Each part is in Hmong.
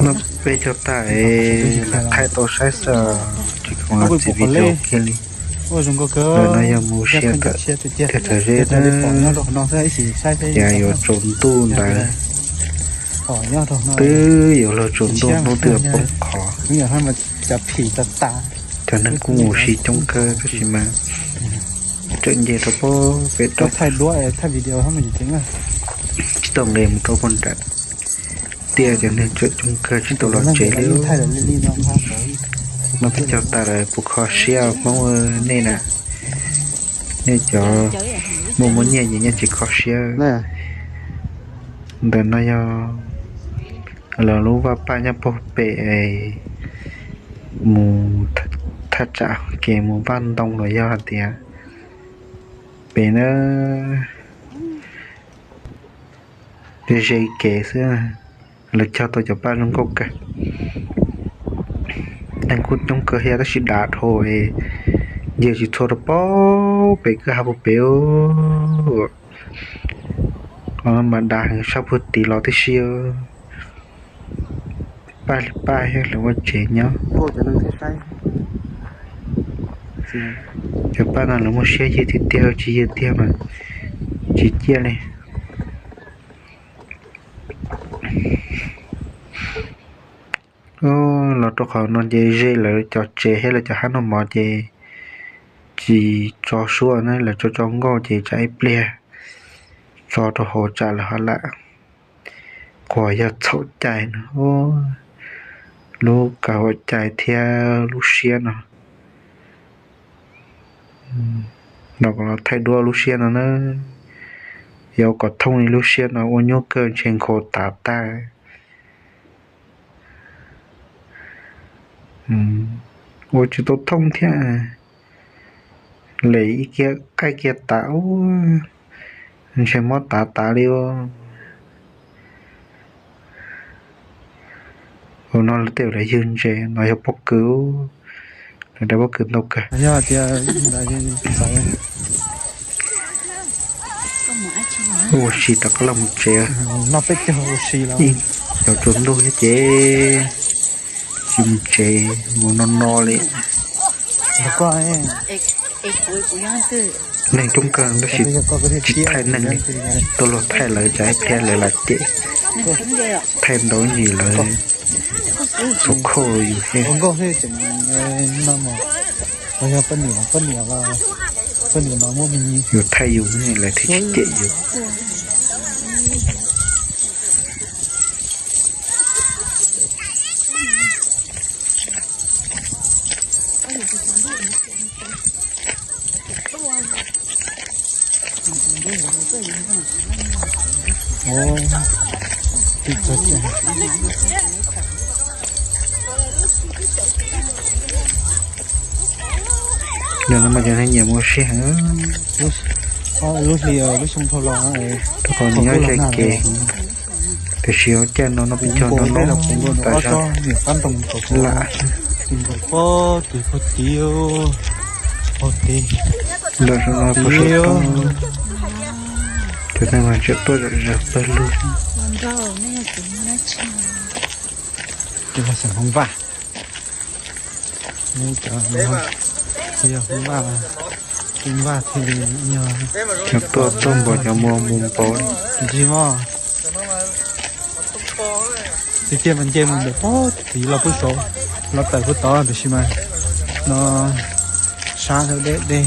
Peb cog tas es lam thaij tau saib xwb, tsis khoom los txiv video kiag li. Ntawm no yog mus sia tiag tawm zeb na. Ces yuav tsaus ntuj ntawd, twb yuav luag tsaus ntuj hnub twb yuav poob qho. Cov neeg kuj mus si coob kawg tab sis mas tseem nce rau pem rau, tsis tau nqes mus rau pem nram tiaj, cov neeg tseem coob kawg tsis tau los tsev li. No peb cog tas lawm puas kho siab Hmoob nej na? Nej cov muaj muaj nyiaj ces nyiaj tsis kho siab. Ntawm no yog lawv lub vaj paj nyob puag pem mus thaj tsam kev mus vaj ntoo los yog hais tias pem na, ze kev xwb. Lawv cog tau cov paj zoo nkauj kawg. Neeg kuj coob kawg thiab tab sis dav dhau, nce tsis txhua rau pem kwj ha puag pem. Qhov no mas dav heev, sab puag tid los tib si. Paj li paj thiab lawv ua tsev nyob. Cov paj no lawv muaj siab ywg tiag tiag, tsis ywg tiag mas tsis ciaj li. Los rau qhov no ces ze lawv cov tsev thiab lawv cov hab noj mov ces tsis tso suab na, lawv tso tso nkauj ces tsam ib pliag tso rau hauv tsam lawv ho lam. Qhov yog txhaum cai no, lub kav huam cai thiab lub siab no. No kom los thaij duab lub siab no na. Yog kom thooj li lub siab no ua nyuaj kawg ntshe nkhaus tav tag. Ua tsis tau thooj thiab. Lem ib kiag qaij kiag tav ub, ntshe mob tav tav li. Ua no lawv tej lawv ywg ntses no yog pob kws, lawv daws pob kws ntau kawg. Ua si rov qab los mus tsev. Cov tsaus ntuj thiab ces tsis mus tsev, mus no no li. Neeg coob kawg tab sis tsis thaij neeg li, tuaj luag thaij lawv tsam ib pliag lawv lam cem. Thaij ntau ntsis lawv txaus khauj yus thiab. Yus thaij yus lawv thiaj tsis cem yus. Yog no mas cov neeg nyiam mus ua si heev. Lub hli lub xyoo dhau los, rau qhov nws nyob ze kev, tiam sis ua cas no no peb cog no no tas zog lam pob tiv pob tiv, pob tiv, ntawm no puas sab toob, cov neeg mas tseem tuaj zom zaws pawg lug. Cov Hmoob Vaj, yog Hmoob Vaj, Hmoob Vaj thiaj li yog cov tuaj tuaj npaum cov mus mus npaum li. Tsis mog, tiag tiag mas nce mus ntawm pob tiv los puag saud, los tawm puag tod tiam sis mas no sab dhau deb deb.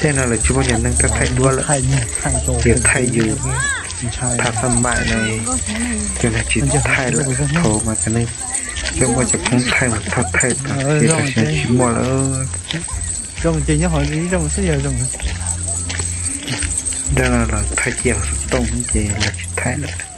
Tej no lawv tsis muaj cov neeg tuaj thaij duab lawm, ces thaij yus, tham xab maim no, cov neeg tsis thaij lawm, thaum mas cov neeg coj muaj cov phooj thaij mas tuaj thaij tod, ces tam sim no tsis muaj lawm. Tej no los thaij cia xov tooj ces lawv tsis thaij lawm.